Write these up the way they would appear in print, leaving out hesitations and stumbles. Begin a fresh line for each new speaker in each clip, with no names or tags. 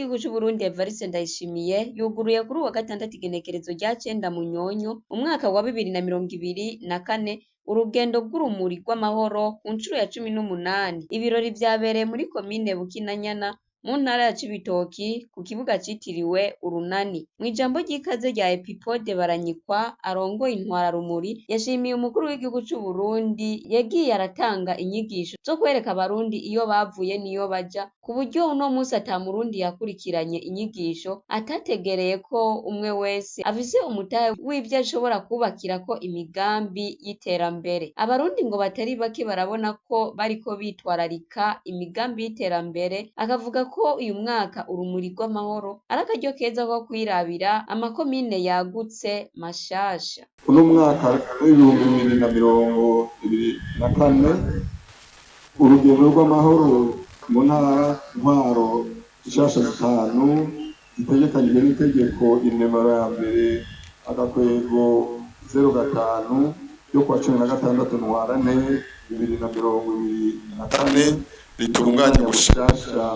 w'igihugu c'Uburundi Evariste Ndayishimiye yuguruye kuri uwa gatandatu igenekerezo rya cenda Munyonyo umwaka wa 2024 urugendo rw'urumuri rw'amahoro ku ncuro ya 18. Ibirori vyabereye muri komine Bukinanyana mu ntara ya Cibitoki ku kibuga citiriwe Urunani. Mw'ijambo ry'ikaze rya Epipode Baranyikwa arongoye intwararumuri, yashimiye umukuru w'igihugu c'Uburundi yagiye aratanga inyigisho zo kwereka abarundi iyo bavuye n'iyo baja, ku buryo uno musi ata murundi yakurikiranye inyigisho atategereye ko umwe wese afise umutahe w'ivyo ashobora kwubakirako imigambi y'iterambere. Abarundi ngo batari bake barabona ko bariko bitwararika imigambi y'iterambere, akavuga ko uyu mwaka urumuri rw'amahoro ari akaryo keza ko kwirabira amakomine yagutse mashasha.
Uno mwaka w'2024, urugendo rw'amahoro mu ntara ntwaro nshasha zitanu zitegekanijwe n'itegeko inomero ya mbere agakwego 05 yo kuwa 16 Ntwarante 2024
ritunganya
gushasha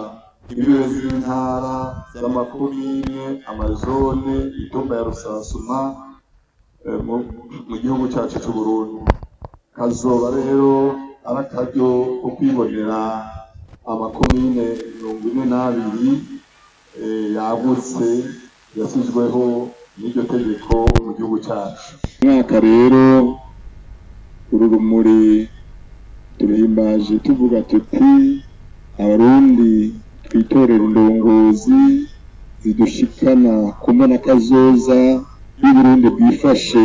imbibe z'intara, z'amakomine, amazone, imitumba ya Rusasuma mu gihugu cacu c'Uburundi. Kazoba rero ari akaryo ko kwibonera amakomine 42 yagutse yasizweho n'iryo tegeko mu gihugu cacu. Mwaka rero uru rumuri turahimbaje tuvuga tuti: "Abarundi twitorera indongozi zidushikana ku mbonakazoza y'Uburundi bwifashe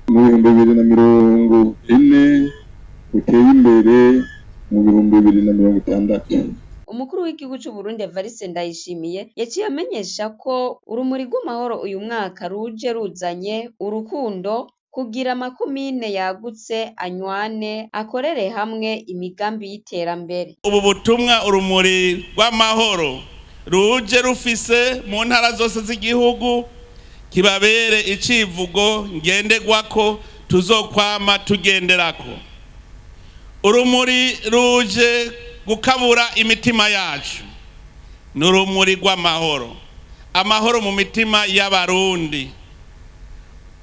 mu 2040, buteye imbere mu 2060."
Umukuru w'igihugu c'Uburundi Evariste Ndayishimiye yaciye amenyesha ko urumuri rw'amahoro uyu mwaka ruje ruzanye urukundo kugira amakomine yagutse anywane, akorere hamwe imigambi y'iterambere.
Ubu butumwa urumuri rw'amahoro ruje rufise mu ntara zose z'igihugu kibabere icivugo ngenderwako tuzokwama tugenderako. Urumuri ruje gukabura imitima yacu ni urumuri rw'amahoro, amahoro mu mitima y'Abarundi.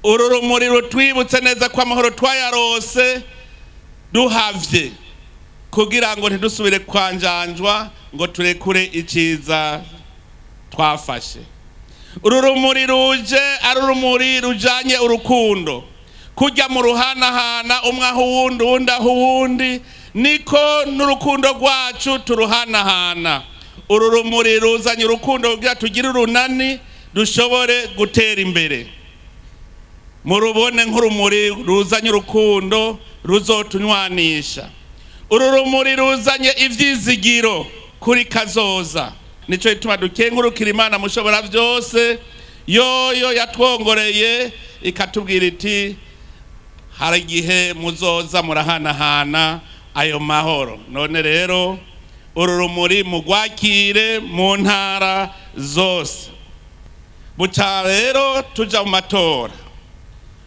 Uru rumuri rutwibutse neza ko amahoro twayarose duhavye kugira ngo ntidusubire kwanjanjwa ngo turekure iciza twafashe. Uru rumuri ruje ari urumuri rujanye urukundo, kujya mu ruhanahana, umwe aho uwundi, uwundi aho uwundi, niko n'urukundo rwacu turuhanahana. Uru rumuri ruzanye urukundo kugira tugire urunani dushobore gutera imbere. Murubone nk'urumuri ruzanye urukundo ruzotunywanisha. Uru rumuri ruzanye ivyizigiro kuri kazoza. Nico gituma dukengurukira Imana mushobora byose, yoyo yatwongoreye ikatubwira iti: "Hari igihe muzoza murahanahana ayo mahoro." None rero uru rumuri mugwakire mu ntara zose. Buca rero tuja mu matora.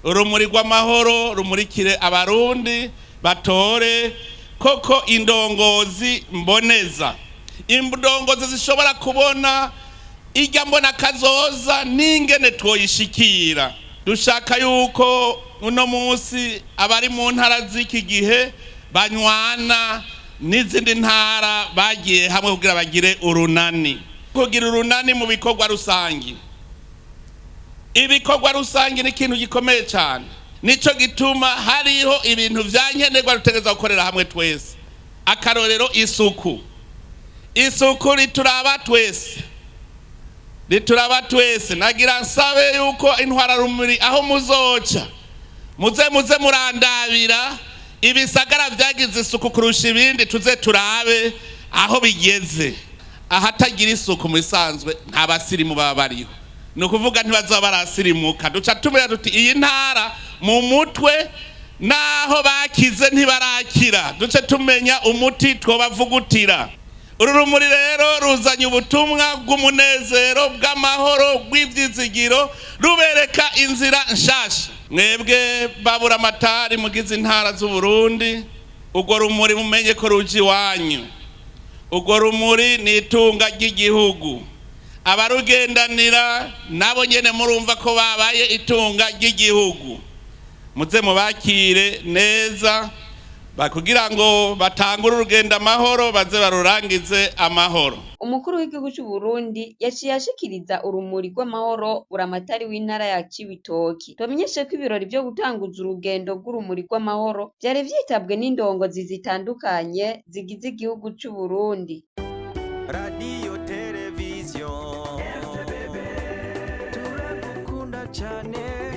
Urumuri rw'amahoro rumurikire Abarundi batore koko indongozi mboneza, indongozi zishobora kubona irya mbona kazoza n'ingene twoyishikira. Dushaka yuko uno munsi abari mu ntara z'iki gihe banywana n'izindi ntara bagiye hamwe kugira bagire urunani, kugira urunani mu bikorwa rusangi. Ibikorwa rusange ni ikintu gikomeye cyane. Nico gituma hariho ibintu vya nkenerwa dutegerezwa gukorera hamwe twese. Akarorero, isuku. Isuku rituraba twese, rituraba twese. Nagira nsabe yuko intwararumuri aho muzoca muze murandabira ibisagara vyagize isuku kurusha ibindi, tuze turabe aho bigeze. Ahatagira isuku mu bisanzwe nta basirimu baba bariho, ni ukuvuga ntibazaba barasirimuka. Duca tumenya tuti iyi ntara mu mutwe naho bakize ntibarakira, duce tumenya umuti twobavugutira. Uru rumuri rero ruzanye ubutumwa bw'umunezero, bw'amahoro, bw'ivyizigiro, rubereka inzira nshasha. Mwebwe babura amatari mugize intara z'Uburundi, urwo rumuri mumenye ko ruje iwanyu. Urwo rumuri ni itunga ry'igihugu. Abarugendanira nabo nyene murumva ko babaye itunga ry'igihugu. Muze mubakire neza kugira ngo batangure urugendo amahoro, baze barurangize amahoro.
Umukuru w'igihugu c'Uburundi yaciye ashikiriza urumuri rw'amahoro buramatari w'intara ya Cibitoki. Tubamenyeshe ko ibirori vyo gutanguza urugendo rw'urumuri rw'amahoro vyari vyitabwe n'indongozi zitandukanye zigize igihugu c'Uburundi.
Radiyo, televiziyo, turagukunda cyane.